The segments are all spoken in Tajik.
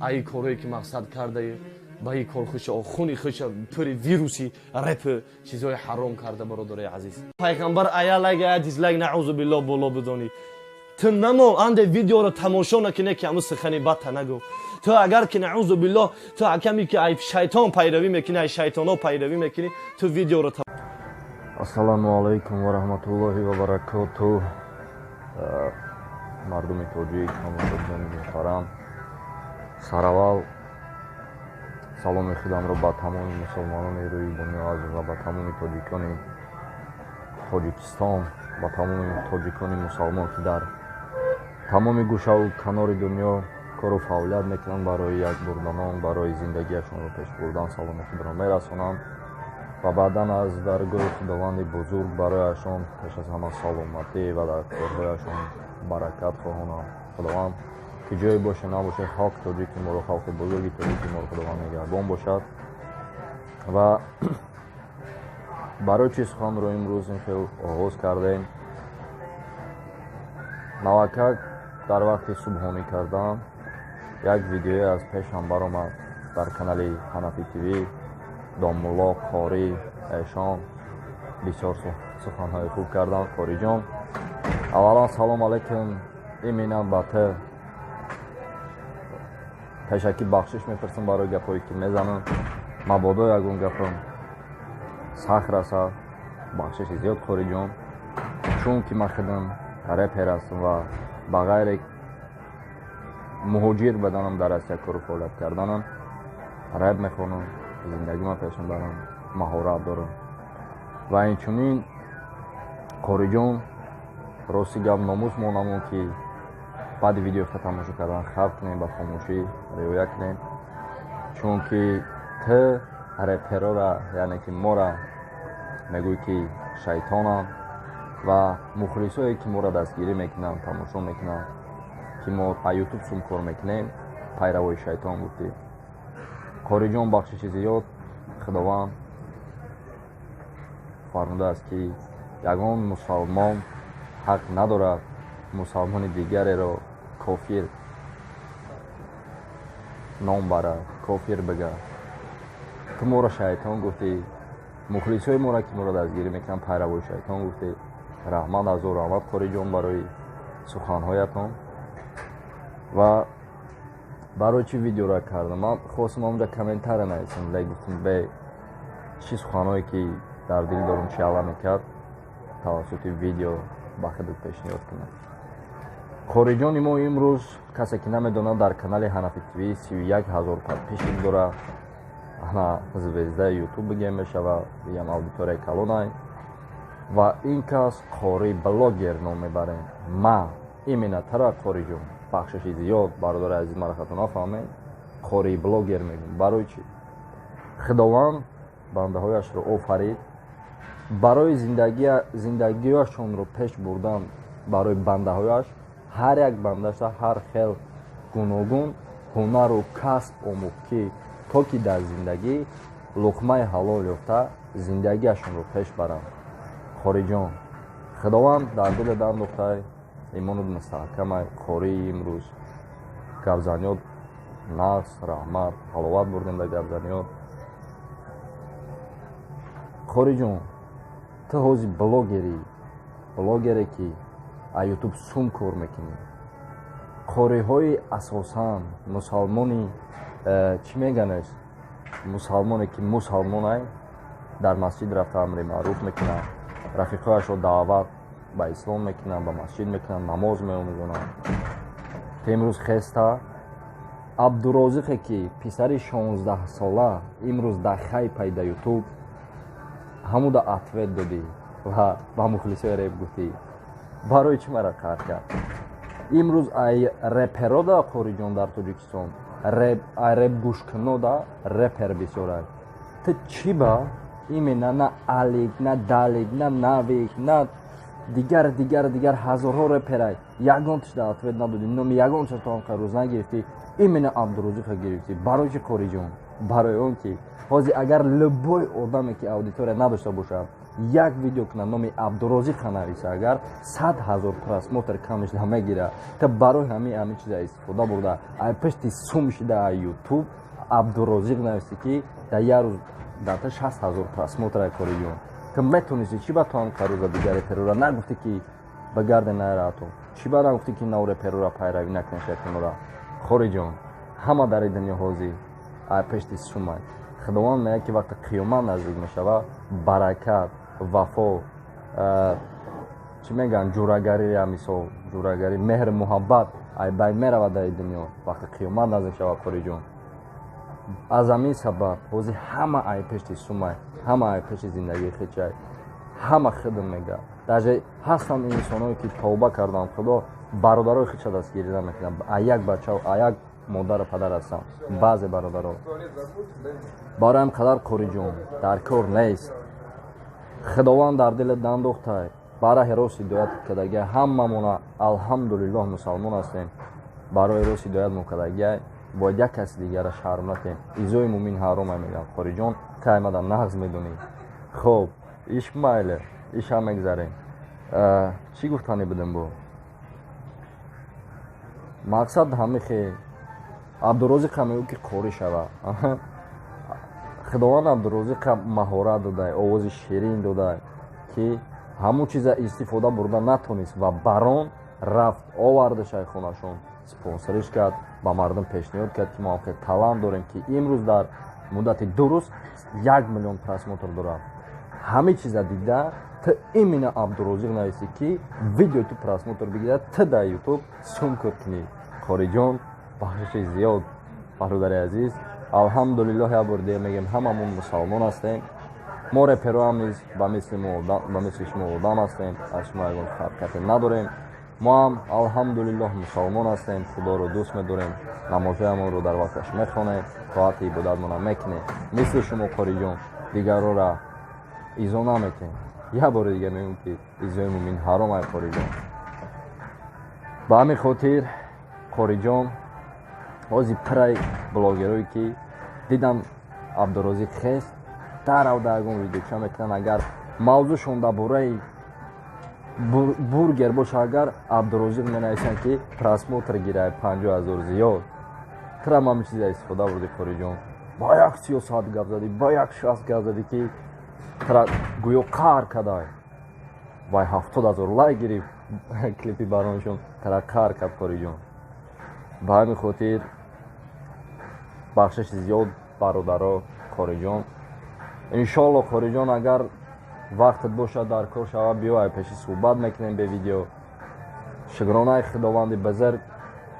Ай корое ки мақсад кардаи, ба ин кор хуша хуни хуша пури вируси реп, чизҳои ҳаром карда. Бародарои азиз, пайғамбар ая лайк, ая дизлайк, наъузу биллоҳ, боло бидонӣ. Ту намо анде видеоро тамошо накунӣ, ки ҳамун сухани бадта нагӯ. Ту агар ки, наъузу биллоҳ, ту акаме ки ай шайтон пайравӣ мекунӣ, ай шайтонҳо пайравӣ мекунӣ, ту видеоро Ассалому алайкум ва раҳматуллоҳи ва баракоту, мардуми тоҷик, тамошобинони муҳтарам. Сараввал саломи худамро ба тамоми мусулмонони рӯи дунё, аз ҷумла ба тамоми тоҷикони Тоҷикистон, ба тамоми тоҷикони мусалмон, ки дар тамоми гӯшаву канори дунё кору фаъолият мекунанд барои як бурданон, барои зиндагиашонро пеш бурдан, саломи худро мерасонам ва баъдан аз даргоҳи Худованди бузург барояшон пеш аз ҳама саломатӣ ва дар корҳояшон баракат хоҳонам. Худованд, ки ҷое боше набоше, халқи тоҷики моро, халқи бузурги тоҷики моро Худованд нигаҳбон бошад. Ва барои чӣ суханро имрӯз ин хел оғоз кардем? Навакак дар вақти субҳонӣ кардан як видеое аз пешам баромад дар канали Ҳанафи ТВ. Домулло Қорӣ эшон бисёр суханҳои хуб карданд. Қориҷон, аввалан салом алайкум. Именно ба ту пешакӣ бахшиш мепурсам барои гапҳое ки мезанам. Мабодо ягон гапам сахт расад, бахшиши зиёд, Қориҷон, чунки ман худам репер ҳастам ва ба ғайре муҳоҷир буданам, дар Россия кору фаъолият карданам, реп мехонам, зиндагима пеш мебарам, маҳорат дорам. Ва инчунин, Қориҷон, рости гап, номус монамон, ки баъди видеофта тамошо кардан хаб кунем, ба хомӯшӣ риоя кунем, чунки ту реперора, яъне ки мора мегӯй, ки шайтонам, ва мухлисое ки моро дастгирӣ мекунанд, тамошо мекунанд, ки мо а Ютуб сум кор мекунем, пайравои шайтон гуфтӣ. Қориҷон, бахшиши зиёд. Худованд фармудааст, ки ягон мусалмон ҳақ надорад мусалмони дигареро кофир ном барад, кофир бигӯяд. Ту моро шайтон гуфтӣ, мухлисҳои моро, ки моро дастгирӣ мекунанд, пайравои шайтон гуфтӣ. Раҳмат, ҳазор раҳмат, Қориҷон, барои суханҳоятон. Ва барои чӣ видеоро кардам? Ман хостам онҷа комментария нависам, лек гуфтам, бе чӣ суханҳое ки дар дил дорам, чи алла мекард, тавассути видео ба худат пешниҳод кунам. Қориҷони мо, имрӯз касе ки намедонад, дар канали Ҳанафи ТВ 31 000 подписчик дорад. Ана звездаи Ютуб бигем мешавад, ям аудиторияи калонай. Ва ин кас Қори блогер ном мебарем. Ма именно тара, Қориҷон, бахшиши зиёд, бародари азиз, мара хато нафаҳмед, Қори блогер мегӯм. Барои чӣ? Худованд бандаҳояшро офарид барои зиндагиашонро пеш бурдан. Барои бандаҳояш, ҳар як бандаша ҳар хел гуногун ҳунару касб омӯхт, ки то ки дар зиндагӣ луқмаи ҳалол ёфта, зиндагиашонро пеш баранд. Қориҷон, Худованд дар дилат андохтай, имонат мустаҳкамай. Қории имрӯз гапзаниёт нағз, раҳмат, ҳаловат бурдем дар гапзаниёт. Қориҷон, ту ҳозир блогерӣ, блогере ки а Ютуб сум кор мекунӣ. Қориҳои асосан мусалмони, чӣ меганеш, мусалмоне ки мусалмонай, дар масҷид рафта амри маъруф мекунад, рафиқҳояшро даъват ба ислом мекунанд, ба масҷид мекунанд, намоз меомӯзонанд. Ту имрӯз хеста Абдурозиқе, ки писари 16-сола имрӯз дар хайпай да Ютуб, ҳамуда ответ додӣ ва ба мухлисои реп гуфтӣ: «Барои чӣ мара қаҳр кард?» Имрӯз ай реперода, Қориҷон, дар Тоҷикистон ай реп гӯшкунода репер бисёрай. Ту чӣ ба именно на Алик, на Далик, на Навик, на дигар, дигар, дигар ҳазорҳо реперай, ягонташ да ответ надодӣ, номи ягонташ то ҳамқа рӯз нагирифтӣ, именно Абдурозиқа гирифтӣ? Барои чӣ, Қориҷон? Барои он ки ҳозир агар любой одаме ки аудитория надошта бошад. Як видео кунад, номи Абдурозиқа нависа, агар 100 000 просмотр камиш намегира. Та барои ҳамин чиза истифода бурда, ай пишти сум шида, ай Ютуб Абдурозиқ нависӣ, ки дар як рӯз дар та 60 000 просмотр. Ай Қориҷон, ту метонисти, чӣ ба ту ҳам рӯза дигар реперора нагуфтӣ, ки ба гарде нараату? Чӣ ба нагуфтӣ, ки нав реперора пайравӣ накунед, шайтонора? Хориҷон, ҳама дар дунё ҳозир ай пешти сумай. Худованд мегӯяд, ки вақте қиёмат наздик мешавад, баракат, вафо, чӣ мегӯянд, ҷурагарӣ, мисол, ҷурагарӣ, меҳру муҳаббат ай байн меравад дар дунё, вақте қиёмат наздик шавад. Қориҷон, аз ҳамин сабаб ҳозир ҳама ай пешти сумай, ҳама ай пеши зиндагии хечай, ҳама хидм мега. Даже ҳастанд инсоное, ки тавба карданд, худо бародарои худша дастгирӣ намекунанд, а як бача, а як модару падар ҳастанд баъзе бародаро. Барои ҳам қадар, Қориҷон, дар кор нест. Худованд дар дилат андохтай, ба раҳи рост ҳидоят кардагиай. Ҳамамона, алҳамдулиллоҳ, мусалмон ҳастем, барои рост ҳидоят мокардагиай. Бояд як каси дигара шарм натем. Изои мӯмин ҳаромай, мегӯям. Қориҷон, каймада нағз медонӣ. Хоб, иш майле, иша мегзарем. Чӣ гуфтанӣ будем? Бо мақсад ҳамихе Абдурозиқа мегӯ, ки қорӣ шава. Худованд Абдурозиқа маҳорат додай, овози ширин додай, ки ҳамун чиза истифода бурда натонист ва барон рафт, оварда шайхонашон, спонсориш кард, ба мардум пешниҳод кард, ки мо ҳам хеле талант дорем, ки имрӯз дар муддати 2 рӯз 1 миллион просмотр дорад. Ҳамин чиза дида, ту именно Абдурозиқ нависӣ, ки видеои ту просмотр бигирад, ту дар Ютуб сум кор кунӣ. Қориҷон, бахшиши зиёд, бародари азиз. Алҳамдулиллоҳ, як бори дига мегӯем, ҳамамон мусалмон ҳастем. Мо репероам низ ба мисли шумо одам ҳастем, аз шумо ягон фарқияте надорем. Мо ҳам, алҳамдулиллоҳ, мусалмон ҳастем, Худоро дӯст медорем, намозҳоямонро дар вақташ мехонем, тоати ибодатмонро мекунем. Мисли шумо, Қориҷон, дигарора изо наметем. Як бори дига мегӯем, ки изои мӯмин ҳаром ай, Қориҷон. Ба ҳамин хотир, Қориҷон, ҳозир пирай блогерое, ки дидам Абдурозиқ хест, даравда ягон видеоча мекунанд, агар мавзӯшон дар бораи бургер боша, агар Абдурозиқ менависанд, ки просмотр гирай 50 000 зиёд. Трам ҳамин чиза истифода бурди, Қориҷон, ба як сиёсат гап задӣ, ба як шахс гап задӣ, ки тра гӯё қаҳр кадай. Вай 70 000 лайк гирифт клипи бароншон, тра қаҳр кард. Қориҷон, ба ҳамин хотир бахшиши зиёд, бародаро. Қориҷон, иншоалло, Қориҷон, агар вақтат бошад, дар кор шава, биё, ай пеши суҳбат мекунем бе видео. Шукронаи Худованди бузург,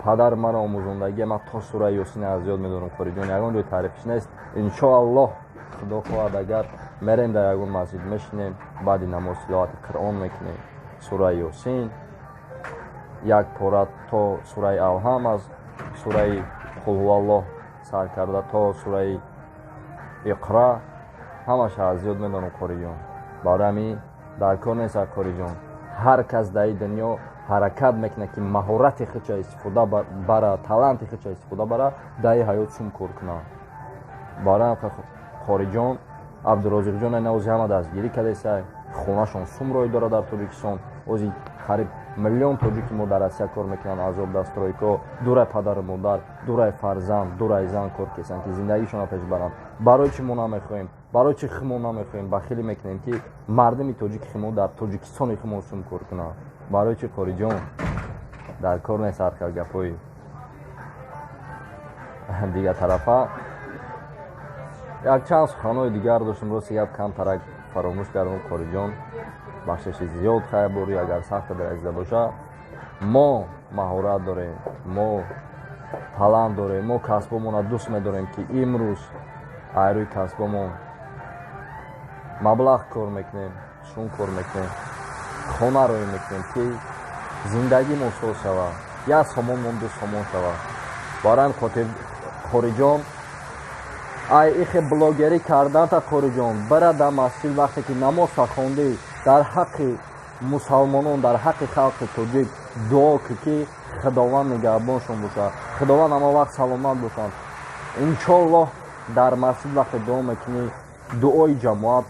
падар маро омӯзондагия, ман то сураи Ёсин аз ёд медорам. Қориҷон, ягон ҷои таърифиш нест. Иншоаллоҳ, Худо хоҳад, агар мерем, дар ягон масҷид мешинем, баъди намоз тиловати Қуръон мекунем, сураи Ёсин як пора то сураи Алҳам, аз сураи Қулҳуаллоҳ сар карда то сураи Иқра, ҳамаша аз ёд медонам. Қориҷон, барои ҳамин дар кор нест. Қориҷон, ҳар кас дар ин дунё ҳаракат мекунад, ки маҳорати худша истифода бара, таланти худша истифода бара, дар ин ҳаёт сум кор кунад. Барои Қориҷон, Абдурозиқҷон навози ҳама дастгирӣ кардесай, хонашон сум рой дорад дар Тоҷикистон. Ози қариб миллион тоҷики мо дар Россия кор мекунанд, азоб дар стройка, дурай падару модар, дурай фарзанд, дурай зан кор кесанд, ки зиндагишонро пеш баранд. Барои чӣ мо намехоҳем? Барои чӣ химо намехоҳем, бахилӣ мекунем, ки мардуми тоҷики химо дар Тоҷикистони химо сум кор кунанд? Барои чӣ, Қориҷон? Дар кор нест ҳар хел гапҳои дигар тарафа. Якчанд суханҳои дигар доштем, рости гап, камтарак фаромӯш кардам. Қориҷон, бахшиши зиёд, хайр, агар сахта даразида боша. Мо маҳорат дорем, мо талант дорем, мо касбомонро дӯст медорем, ки имрӯз айрӯи касбомон маблағ кор мекунем, сум кор мекунем, хона рӯй мекунем, ки зиндагимон соз шавад, як сомонмон ду сомон шавад. Барои ҳамин хотир, Қориҷон, ай ихе блогерӣ карданта, Қориҷон, бира дар масҷид, вақте ки намоза хондӣ, дар ҳаққи мусалмонон, дар ҳаққи халқи тоҷик дуо кӣ, ки Худованд нигаҳбоншон бошад, Худованд ҳама вақт саломат бошанд. Иншоаллоҳ, дар масҷид вақте дуо мекунӣ, дуои ҷамоат.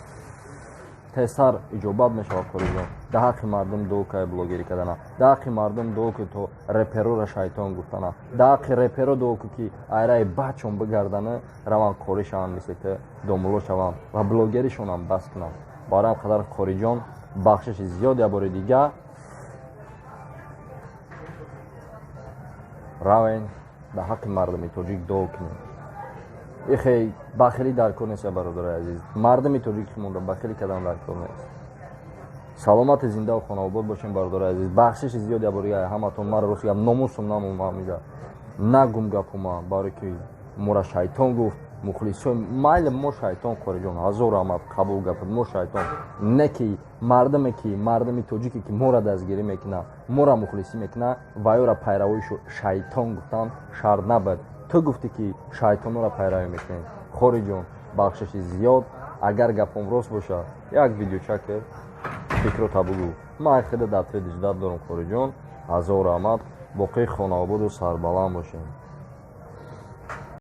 Тезтар иҷобат мешавад, Қориҷон. Дар ҳаққи мардум дуо кай блогерӣ кардана, дар ҳаққи мардум дуо ку то репероро шайтон гуфтана, дар ҳаққи реперо дуо ку, ки айраи бачон бигардана, раванд қорӣ шаванд, мисли ту домулло шаванд ва блогеришонам бас кунанд. Барои ҳам қадар, Қориҷон, бахшиши зиёд. Я бори дига равен, дар ҳаққи мардуми тоҷик дуо кунем. Ихе бахилӣ дар кор нест, бародарои азиз. Мардуми тоҷик монда бахилӣ кардан дар кор нест. Саломати, зиндаву хонаобод бошем, бародарои азиз. Бахшиши зиёд я бори ҳаматон. Маро рост гап номусум намомамида нагум гапума, барое ки мора шайтон гуфт мухлисои. Майли, мо шайтон, Қориҷон, ҳазор раҳмат, қабул гапад. Мо шайтон не, ки мардуме, ки мардуми тоҷике, ки моро дастгирӣ мекунад, моро мухлисӣ мекунад, ва ёра пайравои шайтон гуфтан шарт набад. Ту гуфтӣ, ки шайтонро пайравӣ мекунем. Хориҷон, бахшиши зиёд. Агар гапом рост бошад, як видеочаке фикрота бугӯ. Ман хеле дар тве диҷдат дорам. Хориҷон, ҳазор раҳмат. Боқии хонаободу сарбаланд бошем.